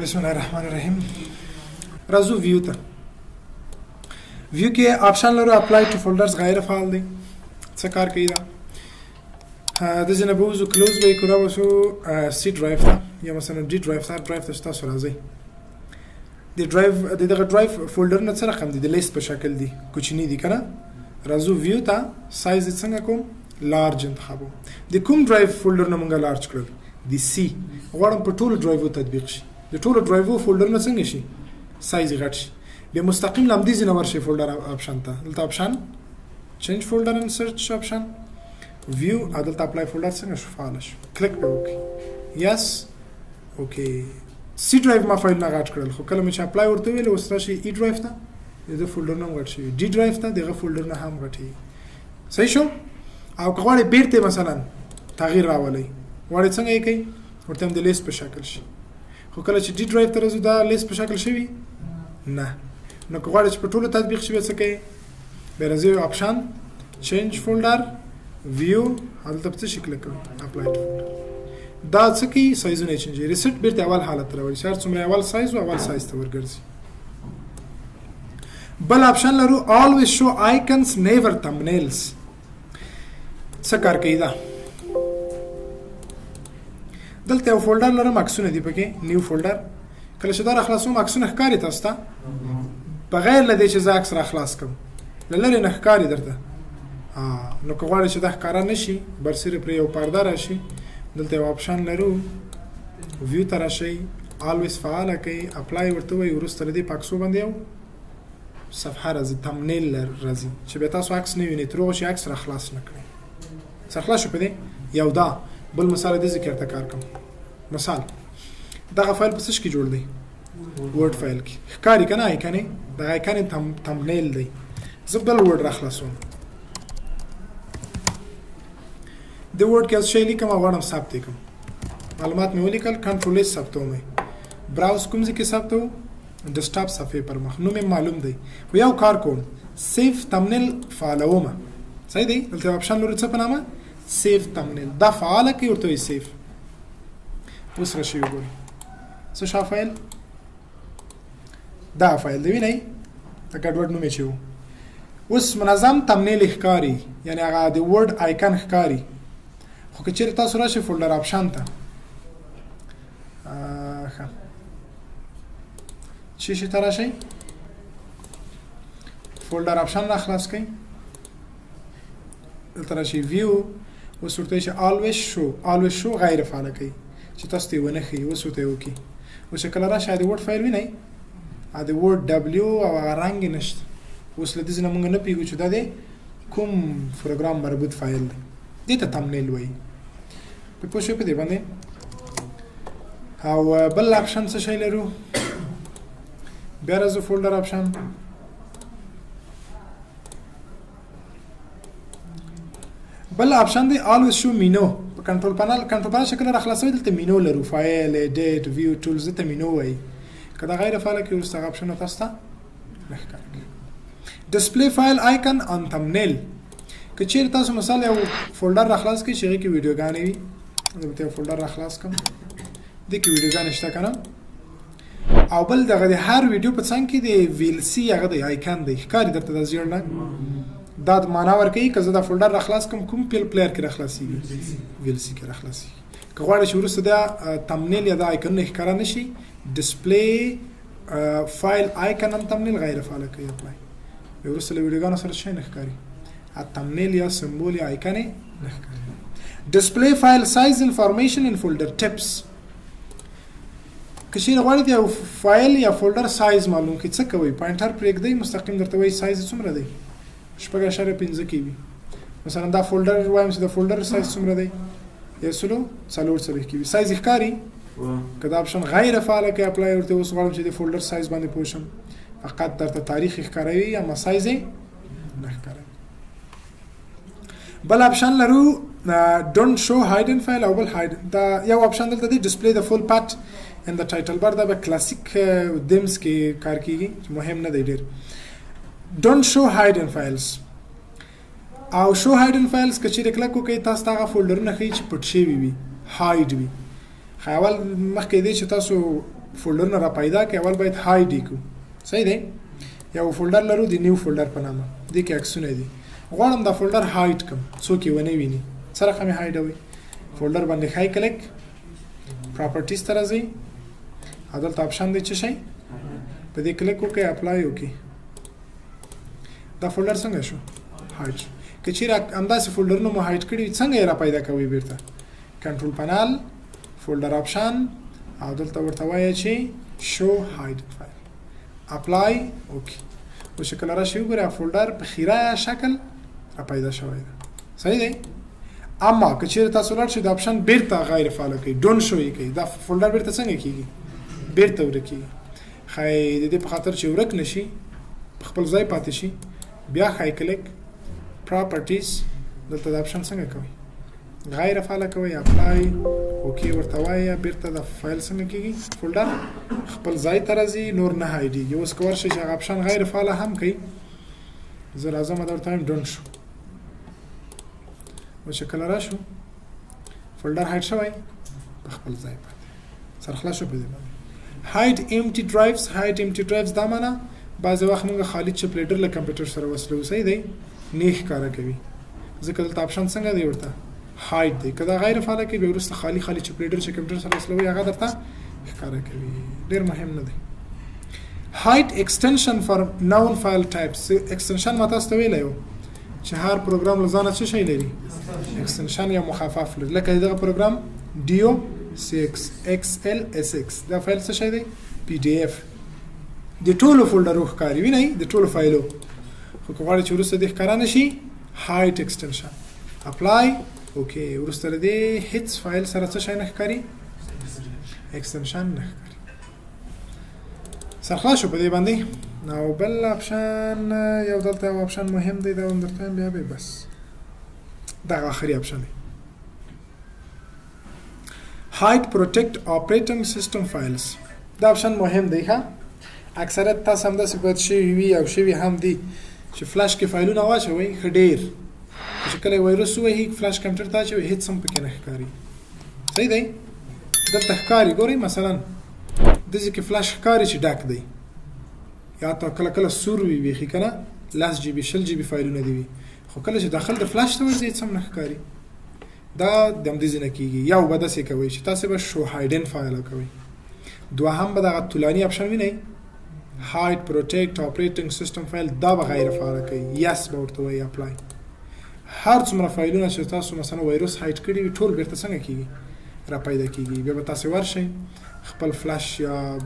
بسم الله الرحمن الرحیم. راځو view ته. view کې option لرو apply to folders غیر فعال دی. څه کار کوي دا؟ د ځینې به وځو close به یې کړو، راوسو C drive ته یا مثلا D drive ته، drive ته تاسو راځئ. د drive د دغه drive فولډرونه څه رقم دي؟ د لیست په شکل دي، کوچني دي که نه؟ راځو view ته، سایز یې څنګه کوم؟ large انتخابو. د کوم drive فولډرونه مونږ large کړل؟ د C. غواړم په ټولو drive تطبیق شي، د ټولو drive فولډرونه څنګه شي؟ سایز یې غټ شي. بیا مستقیم له همدې ځای نه ورشئ folder option ته، دلته option change folder and search option view، او دلته apply folder څنګه شو؟ فعال شو. کلیک پرې وکړئ، yes okay. C drive ما فایلونه غټ کړل، خو کله مې چې apply ورته وویل اوس راشي E drive ته، د ده فولډرونه هم غټ شوي، D drive ته دغه فولډرونه هم غټېږي. صحیح شو؟ او که غواړئ بیرته مثلا تغییر راولئ، غواړئ څنګه یې کوئ؟ ورته هم د لیست په شکل شي. خو کله چې D drive ته راځو دا لیست په شکل شوي نه. نو که غواړئ چې په ټولو تطبیق شي بیا څه کوئ؟ بیا راځئ option change folder view، هلته په څه شي کلیک کوئ؟ apply to folder. دا څه کوي؟ سایزونه یې چینجوي. reset بیرته اول حالت ته راولي، چې هر څومره اول سایز و اول سایز ته ورګرځي. بل option لرو always show icons never thumbnails. څه کار کوي دا؟ دلته یو folder لرم، عکسونه دي پکې، new folder. کله چې دا راخلاصوم عکسونه ښکاري تاسو ته، بغیر له دې چې زه عکس راخلاص کړم، له لرې نه ښکاري درته. نو که غواړئ چې دا ښکاره نه شي، برسېره پرې یو پرده راشي، دلته یو option لرو، view ته راشئ، always فعاله کړئ، apply ورته ووایئ. وروسته له دې په عکسو باندې یو صفحه راځي، thumbnail راځي، چې بیا تاسو عکس نه وینئ تر هغو چې عکس راخلاص نه کړئ. سره خلاص شو په دې؟ یو دا بل مثال دې ذکر ته کار کوم. مثال دغه فایل په څه کې جوړ دی؟ Word فایل کې ښکاري که نه؟ icon یې دغه icon یې thumbnail دی. زه بل Word راخلاصوم، د Word کې شی لیکم او غواړم ثبت یې کړم. معلومات مې ولیکل، control S ثبتوم یې، browse کوم ځای کې ثبتوم؟ desktop صفحې پر مخ، نوم یې معلوم دی. خو یو کار کوم، save thumbnail فعالوم. صحیح دی؟ دلته یو option لرو څه په نامه؟ save thumbnail. دا فعاله کړئ، ورته وایي save. اوس راشي وګورئ څه شا فایل، دا فایل دی، وینئ د ګډوډ نوم یې چې و. اوس منظم thumbnail ښکاري، یعنې هغه د Word icon ښکاري. خو که چېرې تاسو راشئ folder option ته، ښه چې شي ته راشئ، folder option را خلاص کړئ، دلته راشئ view، اوس ورته چې always show، always show غیر فعاله کړئ چې تاسو ته یې ونه ښیي. اوس ورته یې وکړي. اوس چې کله راشئ د Word فایل وینئ، د Word W او هغه رنګ یې نشته. اوس له دې ځای نه موږ نه پوهېږو چې دا دی کوم پروګرام مربوط فایل دی. دې ته thumbnail وایي. په پوه شوئ په دې باندې؟ او بل option څه شی لرو؟ بیا راځو folder option. بل option دی always show menu. په control panel، control panel شکل راخلاصوي، دلته مینو لرو، file، edit، view، tools، دلته مینو وایي. که دا غیر فعاله کړئ وروسته هغه option تاسو ته نه ښکاره کوي. display file icon on thumbnail. که چیرې تاسو مثال یو folder راخلاص کړئ چې هغې کې ویډیوګانې وي، زه به یو folder راخلاص کړم، دې کې ویډیوګانې شته که نه؟ او بل دغه د هر ویډیو په څنګ کې د VLC هغه دی icon دی، ښکاري درته دا زیړ رنګ. دا معنا ورکوي که زه دا folder راخلاص کړم کوم پیل player کې راخلاصېږي؟ VLC کې راخلاصېږي. که غواړئ چې وروسته دا thumbnail یا دا icon ونه ښکاره نه شي، display file icon on thumbnail غیر فعاله کوي، apply. بیا وروسته له ویډیوګانو سره شی نه ښکاري، thumbnail یا symbol یا icon یې نه ښکاري. display file size information in folder tips. که چیرې غواړئ یو فایل یا folder size معلوم کړئ څه کوئ؟ pointer پرېږدئ، مستقیم درته وایي سایز یې څومره دی، 6.5 KB. مثلا دا folder وایم چې د folder size څومره دی، 144 KB. size یې ښکاري؟ که دا option غیر فعاله کړئ، apply ورته، اوس غواړم چې د folder size باندې پوه شم، فقط درته تاریخ یې ښکاروي اما سایز یې نه ښکاروي. بل option لرو don't show hidden file او بل hide. دا یو option دلته دی display the full path in the title bar. دا به classic themes کې کار کیږي چې مهم نه دی ډېر. don't show hidden files او show hidden files که چیرې کلک وکړئ تاسو ته هغه فولډرونه ښیي چې پټ شوي وي، hide وي. خو اول مخکې دی چې تاسو فولډرونه را پیدا کړئ، اول باید hide یې کړو. صحیح دی؟ یو folder لرو د new folder په نامه، دې کې عکسونه دي. غواړم دا folder hide کړم، څوک یې ونه ویني. څه رقم یې hide وي؟ folder باندې ښی click، properties ته راځئ او دلته option دی چې شی په دې کلیک وکړئ، apply وکړئ. دا folder څنګه شو؟ hide شو. که چیرې همداسې فولډرونه مو hide کړي، څنګه یې را پیدا کوئ؟ بیرته control panel، folder option، او دلته ورته وایي چې show hide file، apply، okay. اوس چې کله راشي وګورئ، folder په خیره شکل را پیدا شوی دی. صحیح دی؟ اما که چیرې تاسو لاړ شئ، دا option بیرته غیر فعال کړئ، don't show یې کړئ، دا folder بیرته څنګه کیږي؟ بیرته ورکیږي. ښایي د دې په خاطر چې ورک نه شي، په خپل ځای پاتې شي، بیا ښایي click، properties، دلته دا option څنګه کوئ؟ غیر فعال کوئ، apply، okay ورته وایه. بیرته د فایل څنګه کیږي؟ folder خپل ځای ته راځي، نور نه hide ېږي. اوس که ورشئ چې هغه option غیر فعال هم کوي، زه راځم دا ورته وایم don't show. اوس چې کله راشو، folder hide شوی، په خپل ځای پاتې. سر خلاص شو په دې باندې. hide empty drives. hide empty drives دا معنا، بعضې وخت موږ خالي chip leader له کمپیوټر سره وصلوو، صحیح دی؟ نه ښکاره کوي، ځکه دلته option څنګه دی؟ ورته hide دی. که دا غیر فعاله کوي، بیا وروسته خالي خالي chip leader چې کمپیوټر سره وصلوي، هغه درته ښکاره کوي. ډېر مهم نه دی. hide extension for known file types. extension ما تاسو ته ویلی و چې هر پروګرام له ځانه څه شی لري؟ extension یا مخفف لري. لکه دغه پروګرام DOCX، XLSX، دا فایل څه شی دی؟ PDF. د ټولو فولډرو ښکاري، وینئ، د ټولو فایلو. خو که غواړئ چې وروسته دې ښکاره نه شي، hide extension، apply، okay. وروسته له دې هیڅ فایل سره څه شی نه ښکاري؟ extension نه ښکاري. سر خلاص شو په دې باندې. او بل option، یو دلته یو option مهم دی، دا هم درته وایم، بیا به بس. دغه آخري option دی، hide protect operating system files. دا option مهم دی. ښه، اکثریت تاسو هم داسې باید شوي وي او شوي هم دي چې فلش کې فایلونه واچوئ، ښه ډېر، چې کله وایرس ووهي، فلش کمپیوټر ته اچوي، هېڅ هم پکې نه ښکاري. صحیح دی؟ دلته ښکاري، ګورئ، مثلا داسې کې فلش ښکاري چې ډک دی، یا تا کله کله سور وي بیخي، که نه 10 GB، 20 GB فایلونه دي وي، خو کله چې داخل د فلش ته ورځي، هېڅ هم نه ښکاري. دا د همدې ځای نه کېږي. یو به داسې کوئ چې تاسې به show hidden file کوئ، دوهم به دغه طولاني option وینئ، hide protect operating system file، دا به غیر فعال کوي، yes به ورته وایي، apply. هر څومره فایلونه چې تاسو مثلا وایروس hide کړي وي، ټول بیرته څنګه کیږي؟ را پیدا کیږي. بیا به تاسو ورشئ، خپل فلش یا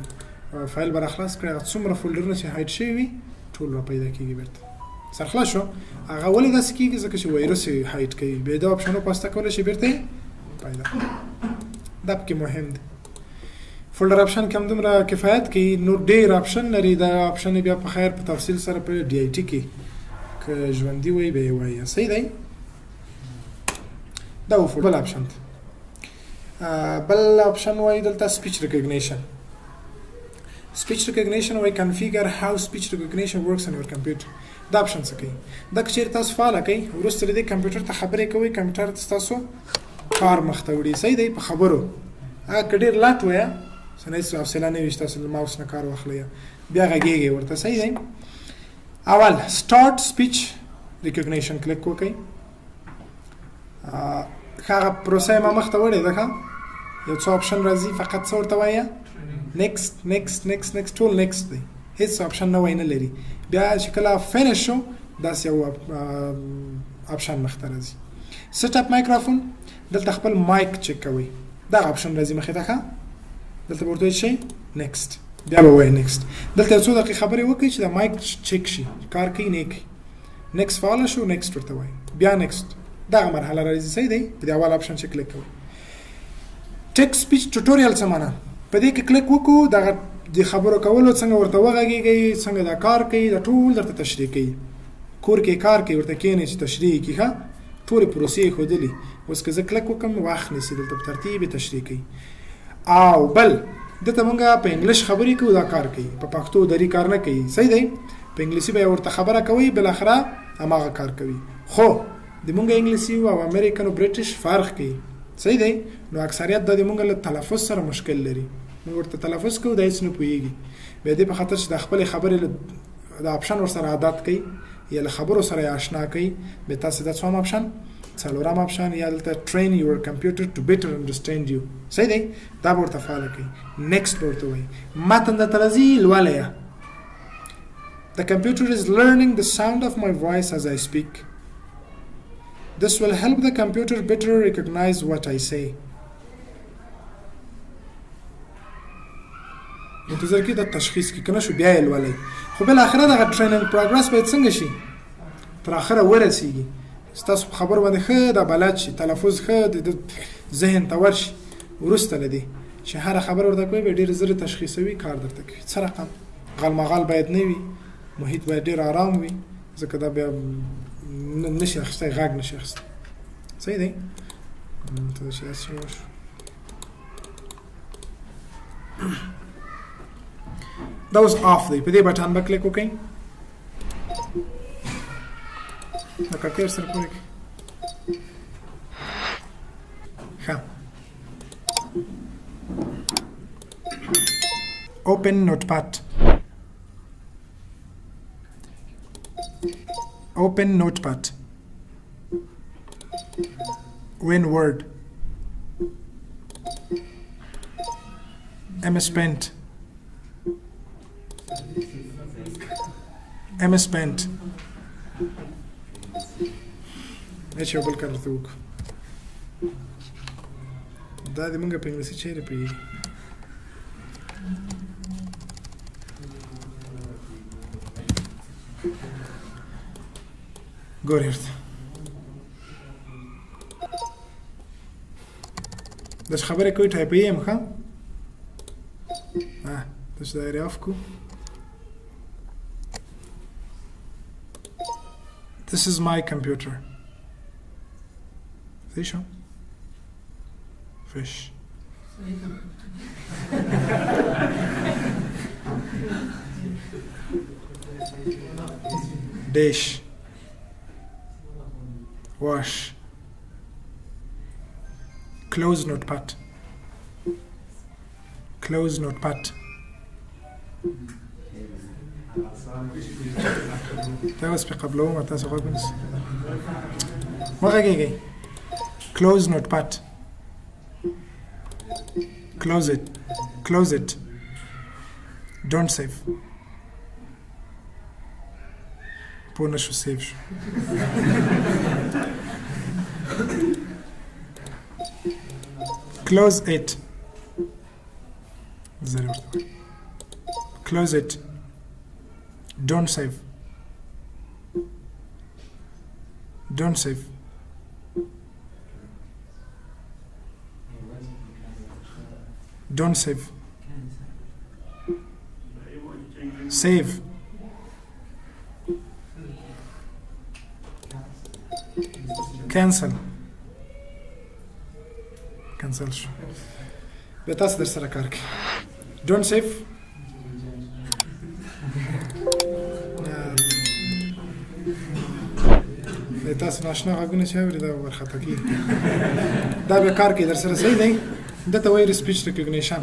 فایل به راخلاص کړئ، هغه څومره فولډرونه چې hide شوي وي، ټول را پیدا کیږي بیرته. سر خلاص شو. هغه ولې داسې کیږي؟ ځکه چې وایروس یې hide کوي. بیا دا option په واسطه کولی شي بیرته پیدا. دا پکې مهم دی. folder option کې هم دومره کفایت کوي، نور ډېر option لري. دا option بیا په خیر په تفصیل سره په DIT کې که ژوندي وي بیا یې وایي. صحیح دی؟ دا و بل option. بل option وایي دلته speech recognition. speech recognition وایي configure how speech recognition works on your computer. دا option څه کوي؟ دا که چیرې تاسو فعاله کړئ، وروسته له دې کمپیوټر ته خبرې کوئ، کمپیوټر ستاسو کار مخته وړي. صحیح دی؟ په خبرو هغه که ډېر لټ وایه، څه نه، هېڅ حوصله نه وي چې تاسو له ماوس نه کار واخلئ، بیا غږېږئ ورته. صحیح دی؟ اول start speech recognition کلیک وکړئ. هغه پروسه ما مخته وړې ده. ښه، یو څو option راځي، فقط څه ورته وایه؟ next، next، next، next. ټول next دی، هیڅ option نوی نه لري. بیا چې کله finish شو، داسې یو option مخته راځي، set up microphone. دلته خپل mic چک کوئ. دغه option راځي مخې ته. ښه، دلته به ورته شي next، بیا به وایي next. دلته یو څو دقیقې خبرې وکړئ چې د mic چک شي، کار کوي نه کوي. next فعال شو، next ورته وایي، بیا next. دغه مرحله راځي. صحیح دی؟ په دې اول option چې کلیک کوئ، text speech tutorial څه معنا؟ په دې کې کلیک وکړو، دغه د خبرو کولو څنګه ورته وغږیږئ، څنګه دا کار کوي، دا ټول درته تشریح کوي. کور کې کار کوي، ورته کښېنئ چې تشریح کړي. ښه، ټولې پروسې یې ښودلي. اوس که زه کلیک وکړم، وخت نیسي، دلته په ترتیب یې تشریح کوي. او بل دلته مونږ په انګلیش خبرې کوو، دا کار کوي، په پښتو دري کار نه کوي. صحیح دی؟ په انګلیسي به ورته خبره کوي، بالاخره هماغه کار کوي، خو د مونږ انګلیسي او امریکن او British فرق کوي. صحیح دی؟ نو اکثریت د مونږ له تلفظ سره مشکل لري. موږ ورته تلفظ کوو، دا هېڅ نه پوهېږي. بیا دې په خاطر چې د خپلې خبرې د option ورسره عادت کوي یا له خبرو سره یې آشنا کوي، بیا تاسې دا څوم option؟ څلورم option یا دلته train your computer to better understand you، صحیح دی؟ دا به ورته فعاله کوي. next به ورته وایي، متن درته راځي لولی یې. The computer is learning the sound of my voice as I speak. This will help the computer better recognize what I say. منتظر کې د تشخیص کې کنه شو بیا یې لولئ، خو بالاخره دغه training progress باید څنګه شي؟ تر اخره ورسیږي. ستاسو په خبرو باندې ښه دا بلد شي، تلفظ ښه د ذهن ته ورشي. وروسته له دې چې هره خبره ورته کوي بیا ډېر زر تشخیصوي، کار درته کوي. څه رقم غالمغال باید نه وي، محیط باید ډېر آرام وي، ځکه دا بیا نشي اخیستی، غږ نشي اخیستی. صحیح دی؟ ته چې داسې وشو. دا اوس off دی، په دې button به کلیک وکړئ، دا کړکۍ ورسره پورې کړئ. ښه، open notepad، open notepad، win word، MS Paint، MS Paint. هېڅ یو بل کار ورته وکړو. دا د مونږ په انګلیسي چیرې پوهېږي؟ ګورې ورته داسې خبرې کوي، ټایپوي یې هم. ښه، داسې دایرې off کړو. This is my computer. See شو؟ Fish. Dish. Wash. Close notepad. Close notepad. دا اوس په قبلوم تاسو غوږ ونیسئ. وغږېږئ. Close notepad. Close it. Close it. Don't save. پوه نه شو، save شو. Close it. زه ورته وایم. Close it. Don't save. Don't save. Don't save. Save. Cancel. Cancel شو. بیا تاسو در سره کار کوي. Don't save. تاسو ناشنا غږونه چې اوري دا ورخطا کېږي. دا بیا کار کوي در سره. صحیح دی؟ ده ته وایي speech recognition.